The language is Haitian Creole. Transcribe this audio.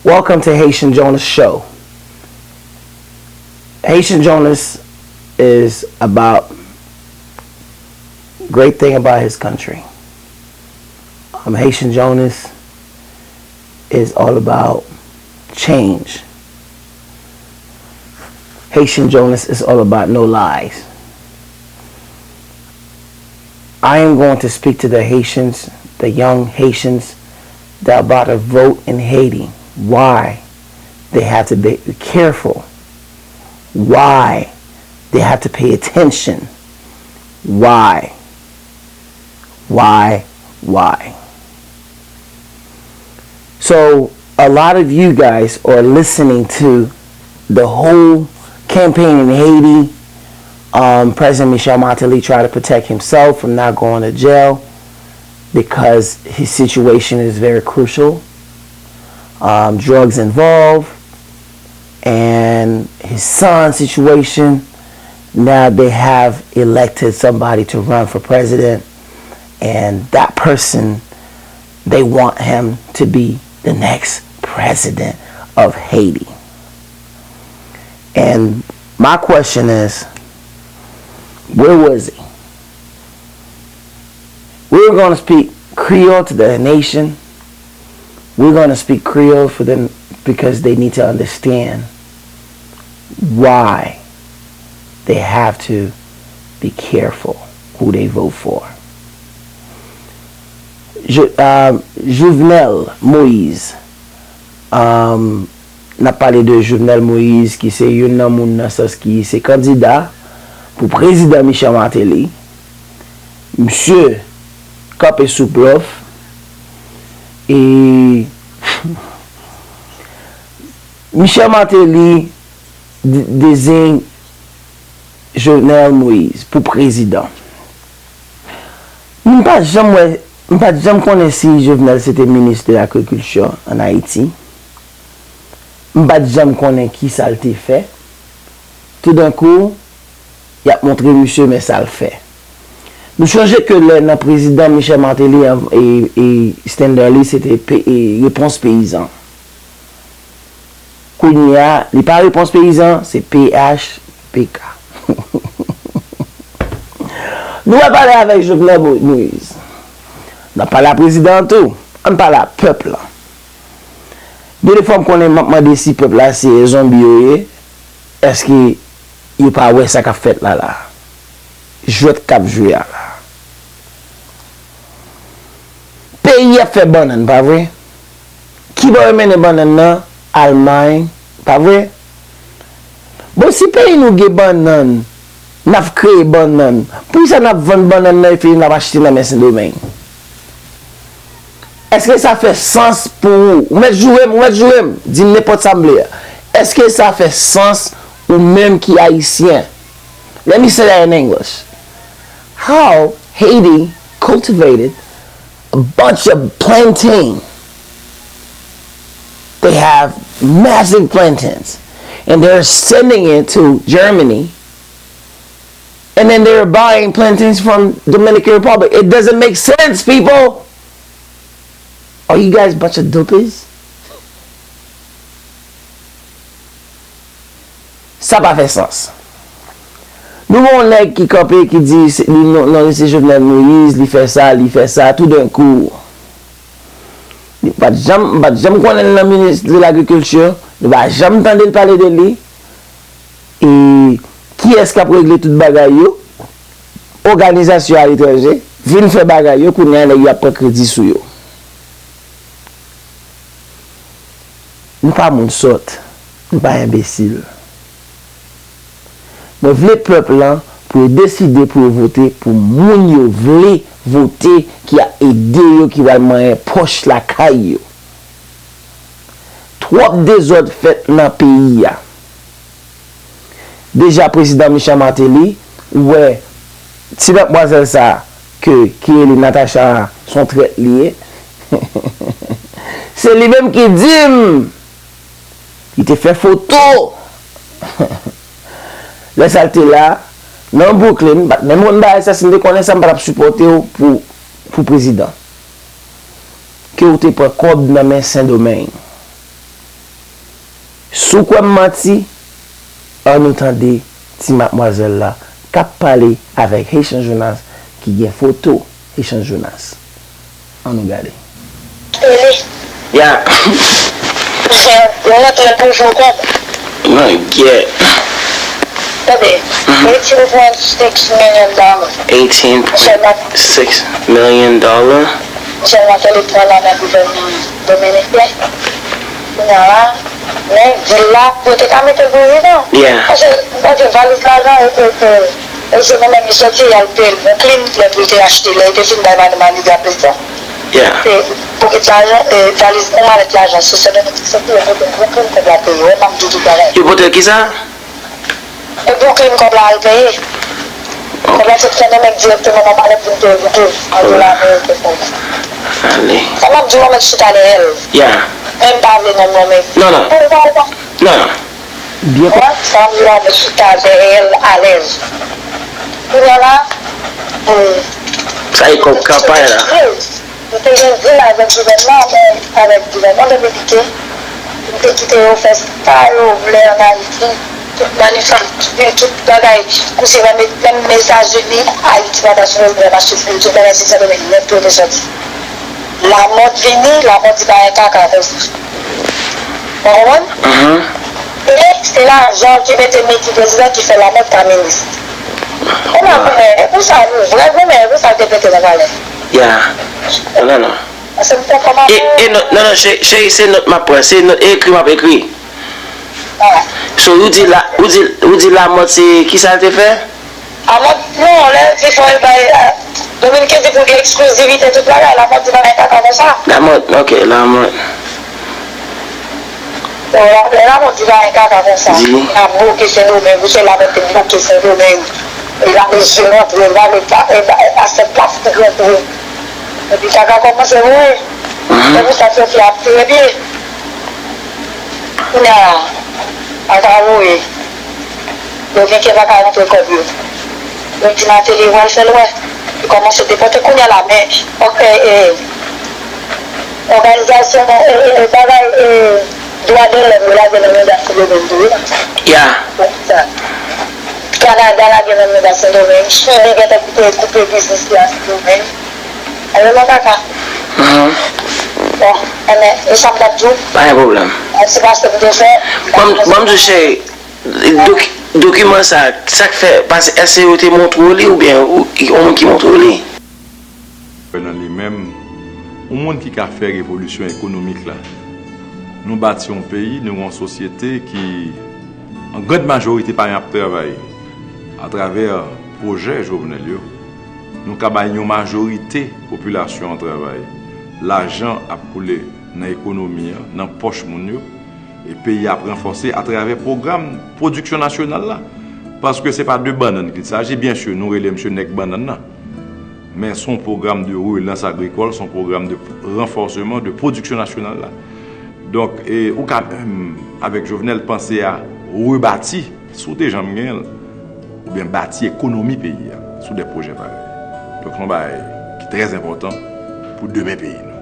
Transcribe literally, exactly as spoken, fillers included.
Welcome to Haitian Jonas Show. Haitian Jonas is about great thing about his country. Um, Haitian Jonas is all about change. Haitian Jonas is all about no lies. I am going to speak to the Haitians, the young Haitians that are about to vote in Haiti. Why they have to be careful. Why they have to pay attention. Why? Why? Why? So, a lot of you guys are listening to the whole campaign in Haiti. Um, President Michel Martelly tried to protect himself from not going to jail because his situation is very crucial. Um, drugs involved, and his son's situation. Now they have elected somebody to run for president, and that person, they want him to be the next president of Haiti. And my question is, where was he? We were going to speak Creole to the nation. We're going to speak Creole for them because they need to understand why they have to be careful who they vote for. Je, um, Jovenel Moïse, um, n ap pale de Jovenel Moïse, ki se youn nan moun nan sans ki se kandida pou prezidan Michel Martelly. Misye kanpe sou blòf. E Michel Martelly de-, deziy Jovenel Moïse pou prezidan. M pa t janm wè, m pa t janm konnen si Jovenel se te minis de lagrikilti an Ayiti. M pa t janm konnen ki sa l te fè. Toudenkou, y ap montre misye men sa l fè. Nou chonje ke lè nan prezidan Michel Martelly an, e, e Stanley se te pe-, e, Repons Peyizan. Kounye a, li pa Repons Peyizan, se P H P K. Nou pral pale avèk Jovenel Mo-, Moïse. N ap pale a prezidan an tou. Ann pale a pèp lan. Gen de fwa m konnen m ap mande si pèp la se zonbi yo ye, èske yo pa wè sa k ap fèt la la? Jwèt k ap jwe a la. Peyi ap fè bannann, pa vre? Kibò yo mennen bannann nan? Almay, pa vre? Bon, si peyi nou gen bannann, n ap kreye bannann, poukisa n ap vann bannann nan epi n ap achte nan men Sendomeng? Èske sa fè sans pou ou? Ou mèt joure m, ou mèt joure m, di m nenpòt sa m vle a. Èske sa fè sans ou menm ki ayisyen? Let me say that in English. How Haiti cultivated a bunch of plantain. They have massive plantains, and they're sending it to Germany, and then they're buying plantains from Dominican Republic. It doesn't make sense, people. Are you guys bunch of duppies? Sa pa fè sans. Nou gen yon nèg ki kanpe, ki di se, li non, non, li se Jovenel Moïse, li fè sa, li fè sa, toudenkou. Li pa t janm, m pa t janm konnen l nan minis de lagrikilti, nou pa janm tande l pale de li. E kiyès k ap regle tout bagay yo? Òganizasyon aletranje vin fè bagay yo, kounye a nèg yo ap pran kredi sou yo. Nou pa moun sòt, nou pa enbesil. Mwen vle pèp lan pou yo deside pou yo vote pou moun yo vle vote, ki ap ede yo, ki pral manyen pòch lakay yo. Twòp dezòd fèt nan peyi a. Deja prezidan Michel Martelly, ou wè, ti matmwazèl sa ke, ki rele Natacha a, se yon trèt li ye. Se li menm ki di m, li te fè foto. Lè sa l te la, nan Brooklyn, m pa t menm konn bagay sa, si m te konnen sa, m pa t ap sipòte w pou, pou prezidan. Ke w te pran kòb nan men Sendomeng. Si w kwè m manti, ann nou tande ti madmwazèl la k ap pale avèk Haitian Jonas ki gen foto Haitian Jonas. Ann nou gade. Pele. Ya. Yo rantre pou jou kòb. Mwen gen. Tande, mhm, eighteen point six million dollar. Eighteen point six million dollar. Sèlman ke li pran nan men gouvènman dominiken. Kounye a la, men dil la, yo te ka mete l prezidan. Yeah. Paske, paske valiz lajan, e, e, e, e se nou menm li soti, y al peye l Brooklyn, lè pou l te achte, lè li te fin bay madanm Manigap leson. Yeah. Se pokèt lajan, e, valiz, yon malèt lajan, se sèlman ki soti, yo pote l Brooklyn, kòb la peye. Wè, m ap di tout bagay. Yo pote l kisa? E Brooklyn kòb la al peye. Kòb la sot Sendomeng dirèkteman nan palè pou l te evite an dola ameriken kòb la. Ale. Sa m ap di w, mwen chita dèyè l. Ya. Men m pa vle non, non, men. Non, non. Pou w pa, ou pa. Non, non. Byen. Wè, sa m di w, mwen chita dèyè l alèz. Kounye a la, hmm. Sa e kòb kanpay la. Nou te gen dil avèk gouvènman, men avèk gouvènman dominiken, nou te kite yo fè sa yo vle ann Ayiti, tout manifakti, tout bagay, kounye a menm, menm Etazini, Ayiti pa ta sou pwoblèm achte fil, tout bagay se Sendomeng nèt pou yo te soti. Lamòt vini, Lamòt di pa gen kaka konsa. Ou konprann? Mhm. E se lajan ki mete Micky prezidan ki fè Lamòt pa minis. Ou pa goumen, e pou sa, nou vre goumen, e pou sa te pete nan palè. Ya. Non, non. Paske m te kòmanse. E, e non, non, non, che-, cheri, se nòt m ap pran, se nòt, e ekri m ap ekri. Ah. So, ou di la, ou di, ou di Lamòt se, kisa l te fè? Lamòt, non, lè di fò yo bay, ah, Dominiken di pou gen eksklizivite tout bagay, Lamòt di bagay kaka konsa. Lamòt, ok, Lamòt. Bon, la, lè Lamòt di bagay kaka konsa, di. N ap bloke Sendomeng, wi, se Lamòt te bloke Sendomeng. E la, mesye rantre, la, le pa, e, e, asèt plastik rantre. Epi kaka kòmanse voye. Mhm. Se pou sa Sophie ap tire pye. Kounye a la, pa ka voye. Yo gen kè pa ka rantre kòb yo. Yo di Martelly pral fè l wè. Li kòmanse depòte kounye a la, men, ok, e, òganizasyon, e, e, e, bagay, e, dwa de lòm yo lage nan manda Sendomeng tou, wi. Ya. Sa. Kanada lage nan manda Sendomeng. Chili gentan koupe, koupe biznis li a Sendomeng. Alò, mwen kaka. Mhm. Bon, enben, e sa m t ap di w? Pa gen pwoblèm. Mèsi paske m te fè. Bon, m, bon, m di w, cheri, doki-, dokiman sa, sa k fè, paske èske yo te montre w li oubyen ou, yon moun ki montre w li? Nan li menm, yon moun ki ka fè revolisyon ekonomik la. Nou bati yon peyi, nou yon sosyete ki, an grand majorite pa menm ap travay atravè pwojè Jovenel yo. Nou ka bay yon majorite popilasyon an travay. Lajan ap koule nan ekonomi an, nan pòch moun yo, e peyi a ap ranfòse atravè pwogram pwodiksyon nasyonal la. Paske se pa de bannann qu'il s'agit, byen si, nou rele misye nèg bannann nan. Men se yon pwogram de relans agrikòl, se yon pwogram de ranfòseman de pwodiksyon nasyonal la. Donk, e, ou ka menm, avèk Jovenel, panse a rebati, si w te janm genyen l, oubyen bati ekonomi peyi a sou de pwojè parèy. Donk, se yon bagay ki trè enpòtan pou demen peyi nou.